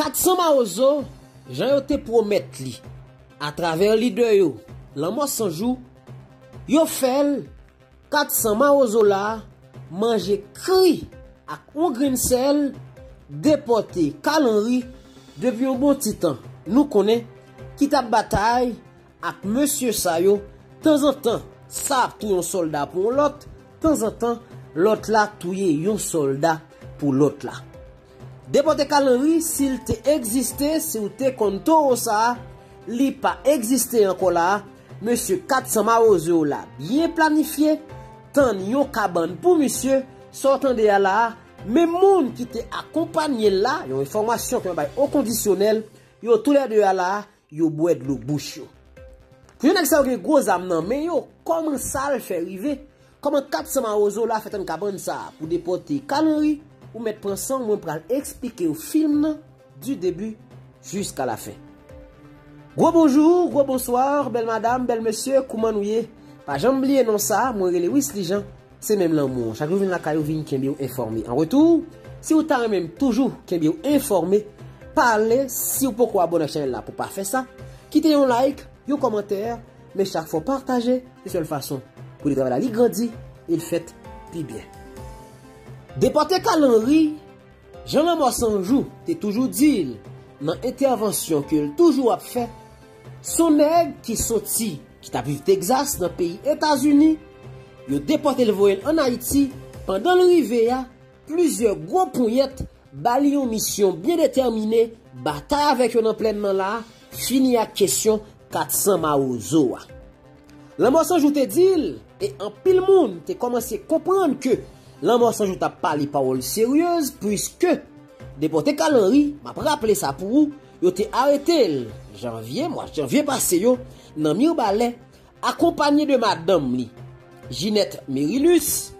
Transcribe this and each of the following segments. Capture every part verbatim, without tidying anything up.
Kat san Mawozo, jan yo te pwomèt li atravè lidè yo, Lanmò San Jou, yo fè l. Kat san Mawozo la manje kri ak yon grenn sèl, depòte Carl Henry depi yon bon ti tan. Nou konnen ki t ap batay ak mesye sa yo, tanzantan sa ap touye yon sòlda pou yon lòt, tanzantan lòt la touye yon sòlda pou lòt la. Depòte Carl Henry, si l te egziste, si w te konn towo sa a, li pa egziste ankò la a. Mesye kat san Mawozo yo la byen planifye, tann yon kabann pou misye, sa w tande a la a, men moun ki te akonpanye l la, yon enfòmasyon ke mwen bay okondisyonèl, yo toulède a la a, yo bwè dlo bouch yo. Pou yon nèg sa yo gen gwo zam nan men yo, kòman sa l fè rive? Kòman kat san Mawozo la fè tann kabann sa a pou depòte Carl Henry? Ou mèt pran san w, mwen pral eksplike w fim nan du début jusqu'à la fin. Gwo bonjou, gwo bonswa, bèl madanm, bèl mesye, kouman nou ye? Pa janm bliye non sa, mwen rele Wisly Jean, se menm lanmou an. Chak jou vin lakay ou vin kenbe w enfòme. An retou, si w ta renmen m toujou kenbe w enfòme, pale, si w poko abòne ak chanèl la pou pa fè sa, kite yon like, yon kòmantè, men chak fwa w pataje, se sèl fason pou li travay la li grandi e l fèt pi byen. Depòte Carl Henry, jan Lanmò San Jou te toujou di l nan entèvansyon ke l toujou ap fè, s on nèg ki soti, ki t ap viv Texas nan peyi Etazini, yo depòte l voye l ann Ayiti, pandan l rive a, plizyè gwo ponyèt ba li yon misyon byen detèmine, batay avèk yo nan plèn nan la, fini ak kesyon kat san Mawozo a. Lanmò San Jou te di l, e anpil moun te kòmanse konprann ke Lanmò San Jou t ap pale pawòl seryez, puiske depòte Carl Henry, m ap raple sa pou ou, yo te arete l janvye, mwa janvye pase yo, nan Mibalè, akonpanye de madanm li, Ginette Mérilus,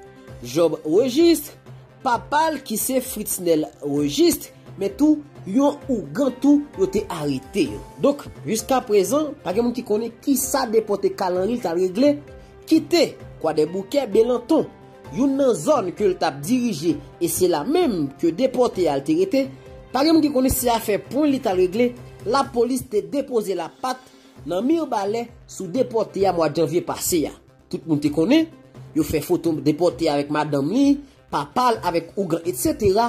Job Registre, papa l ki se Fritznel Registre, men tou yon ougan tou yo te arete yo. Donk, jiska prezan, pa gen moun ki konnen kisa depòte Carl Henry t al regle, kite Kwadèboukè, Belanton, youn nan zòn ke l t ap dirije, e se la menm ke depòte a l te rete. Pa gen moun ki konnen se afè pwen li t al regle, lapolis te depoze lapat nan Mibalè sou depòte a mwa janvye pase a. Tout moun te konnen, yo fè foto depòte a avèk madanm li, papa l avèk ougan, etsetera.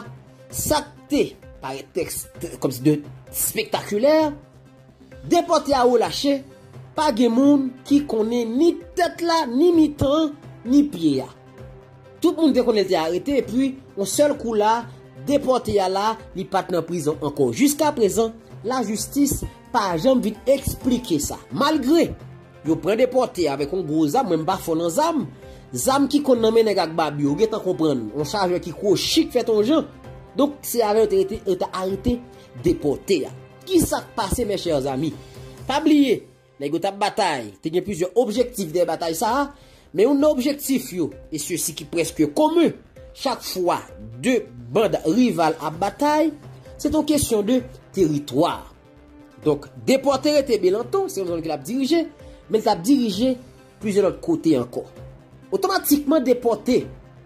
Sa k te parèt tèks, t-, kòmsi de spektakilè, depòte a relache, pa gen moun ki konnen ni tèt la, ni mitan, ni pye a. Tout moun te konnen l te arete, epi, yon sèl kou la, depòte a la, li pa t nan prizon ankò. Jiska prezan, lajistis pa janm vin eksplike sa. Malgre yo pran depòte avèk yon gwo zam, mwen m pa fò nan zam, zam ki konn nan men nèg ak babi yo, ou gentan konprann, yon chajè ki kwochi k fèt yon jan. Donk, se avè yo te rete, yo te arete depòte a. Kisa k pase, mes chers amis? Pa bliye, nèg yo t ap batay, te gen plizyè objektif dèyè batay sa a, men youn nan objektif yo, e sesi ki prèske komen, chak fwa de band rival ap batay, se t on kesyon de teritwa. Donk, depòte rete Belanton, se yon zòn ke l ap dirije, men l t ap dirije plizyè lòt kote ankò. Otomatikman, depòte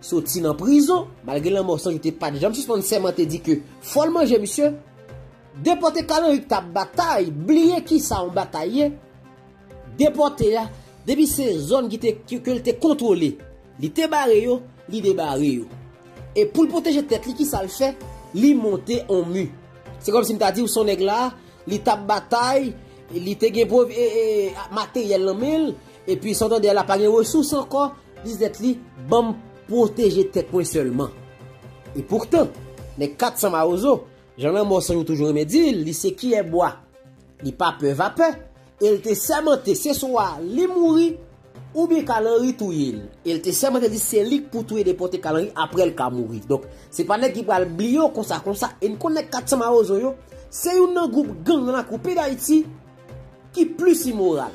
soti nan prizon, malgre Lanmò San Jou te pa t janm sispann sèmante di ke fò l manje misye, depòte Carl Henry k t ap batay, bliye kisa yon batay ye, depòte a, depi se zòn ki te, ki, ke l te kontwole, li te bare yo, li debare yo. E pou l pwoteje tèt li, kisa l fè? Li monte on mi. Se kòmsi m ta di w s on nèg la, li t ap batay, li te gen pwov-, e, e, materyèl nan men l, epi sa w tande a la pa gen resous ankò, li di tèt li, ban m pwoteje tèt mwen sèlman. E poutan, nèg kat san Mawozo, jan Lanmò San Jou toujou renmen di l, li se kiyè bwa. Li pa pè vapè, e l te sèmante se swa li mouri, oubyen Carl Henry touye l. E l te sèmante di se li k pou touye depòte Carl Henry apre l ka mouri. Donk, se pa nèg ki pral bliye w konsa konsa, e n konnen kat san Mawozo yo, se youn nan gwoup gang nan lakou peyi Dayiti ki plis imoral.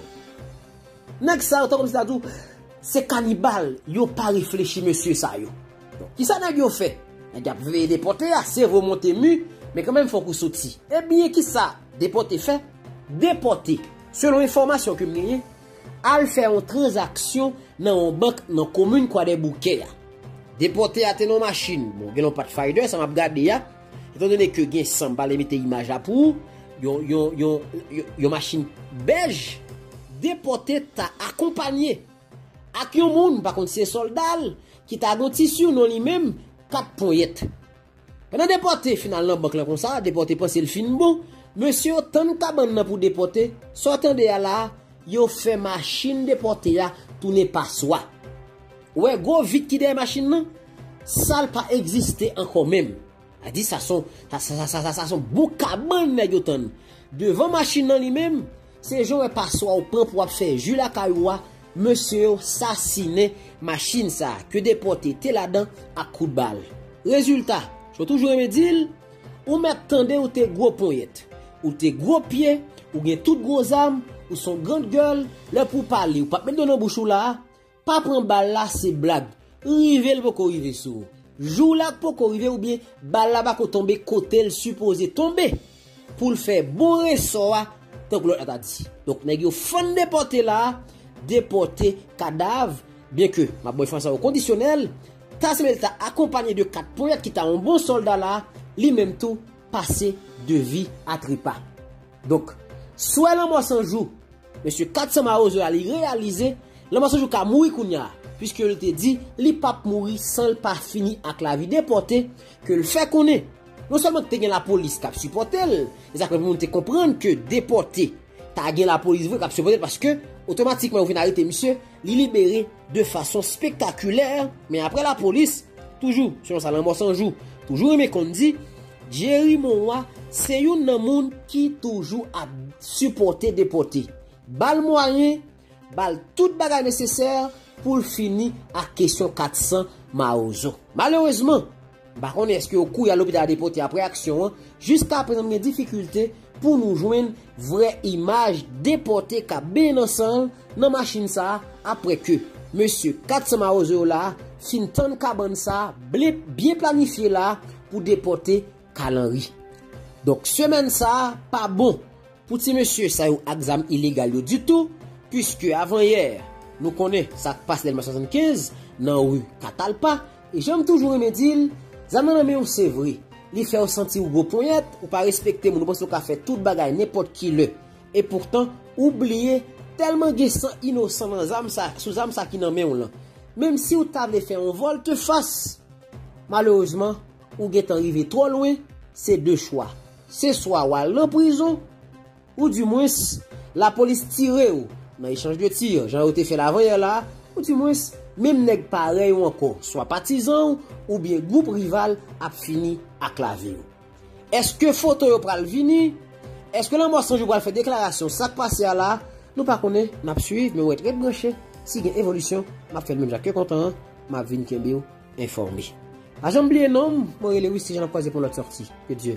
Nèg sa yo, tankou m ta di w, se kanibal, yo pa reflechi mesye sa yo. Donk, kisa nèg yo fè? Nèg y ap veye depòte a, se vre w monte mi, men kanmenm fòk ou soti. Ebyen, kisa depòte fè? Depòte, selon enfòmasyon ke m genyen, al fè yon tranzaksyon nan yon bank nan komin Kwadèboukè a. Depòte a te nan yon machin, bon, gen yon Pathfinder, sa m ap gade a, Etandone ke gen san, m pa vle mete imaj la pou ou, yon, yon, yon, yon, yon machin bèj, Depòte ta akonpanye ak yon moun, pa konn si se sòlda l, ki ta gen yon ti sinon li menm, Kat Ponyèt. Pandan Depòte fin al nan bank lan konsa, Depòte panse l fin bon, mesye yo tann kabann nan pou Depòte, sa w tande a la, yo fè machin Depòte a tounen paswa. Ou wè gwo vit ki dèyè machin nan? Sa l pa egziste ankò menm. A di sa son, sa, sa, sa, sa, sa, sa son bon kabann nèg yo tann. Devan machin nan li menm, se jan w wè paswa w pran pou w ap fè ji lakay ou a, mesye yo sasinen machin sa a, ke Depòte te ladan ak kout bal. Rezilta, jan w toujou renmen di l, ou mèt tande ou te gwo ponyèt, ou te gwo pye, ou gen tout gwo zam, ou son grand gueule, lè pou w pale, ou p ap met dlo nan bouch ou la a, pa pran bal la, se blag. Rive l poko rive sou ou. Jou la k poko rive oubyen bal la pako tonbe kote l sipoze tonbe pou l fè bon resò a, tankou lòt la ta di. Donk, nèg yo fann Depòte la a, Depòte kadav, byenke m ap ba w enfòmasyon yo kondisyonèl, ta sanble l ta akonpanye de Kat Ponyèt ki ta yon bon sòlda la a, li menm tou pase de vi a trepa. Donk, swè Lanmò San Jou, mesye Kat San Mawozo a, li reyalize Lanmò San Jou ka mouri kounye a, piske l te di li p ap mouri san l pa fini ak lavi Depòte, ke l fè konnen non sèlman te gen lapolis k ap sipòte l, e sa k fè moun te konprann ke Depòte ta gen lapolis vre k ap sipòte l, paske otomatikman yo fin arete misye, li libere de fason spektakilè, men apre lapolis, toujou, selon sa Lanmò San Jou toujou renmen konn di, Jerry Monroy se youn nan moun ki toujou ap sipòte Depòte. Ba l mwayen, ba l tout bagay nesesè pou l fini ak kesyon Kat San Mawozo. Malerezman, m pa konnen èske yo kouri al lopital Depòte apre aksyon an, jiskaprezan m gen difikilte pou nou jwenn vrè imaj Depòte k ap benyen nan san l nan machin sa a, apre ke mesye Kat San Mawozo yo la a fin tann kabann sa a, ble-, byen planifye la a pou Depòte Kalanri. Donk, semèn sa a pa bon pou ti mesye sa yo ak zam ilegal yo ditou, piske avanyè, nou konnen sa k pase Dèlma swasannkenz, nan ri Katalpa, e jan m toujou renmen di l, zam nan nan men w se vre, li fè w santi w gwo ponyèt, ou pa respekte moun, ou panse w ka fè tout bagay nenpòt ki lè. E poutan, ou bliye, tèlman gen san inosan nan zam sa, sou zam sa ki nan men w lan. Menm si w ta vle fè yon vòltefas, malerezman, ou gentan rive twò lwen, se de chwa. Se swa w al nan prizon, oudimwens, lapolis tire w nan echanj de tir, jan yo te fè l avanyè la, oudimwens, menm nèg parèy ou ankò, swa patizan w oubyen gwoup rival ap fini ak lavi w. Èske foto yo pral vini? Èske Lanmò San Jou pral fè deklarasyon sa k pase a la? Nou pa konnen, n ap swiv, men w ret, ret branche. Si gen evolisyon, m ap fè l menm jan. Ke kontan an, m ap vin kenbe w enfòme. Pa janm bliye non m, mwen rele Wisty Jean, n ap kwaze pou yon lòt sòti. Ke Dye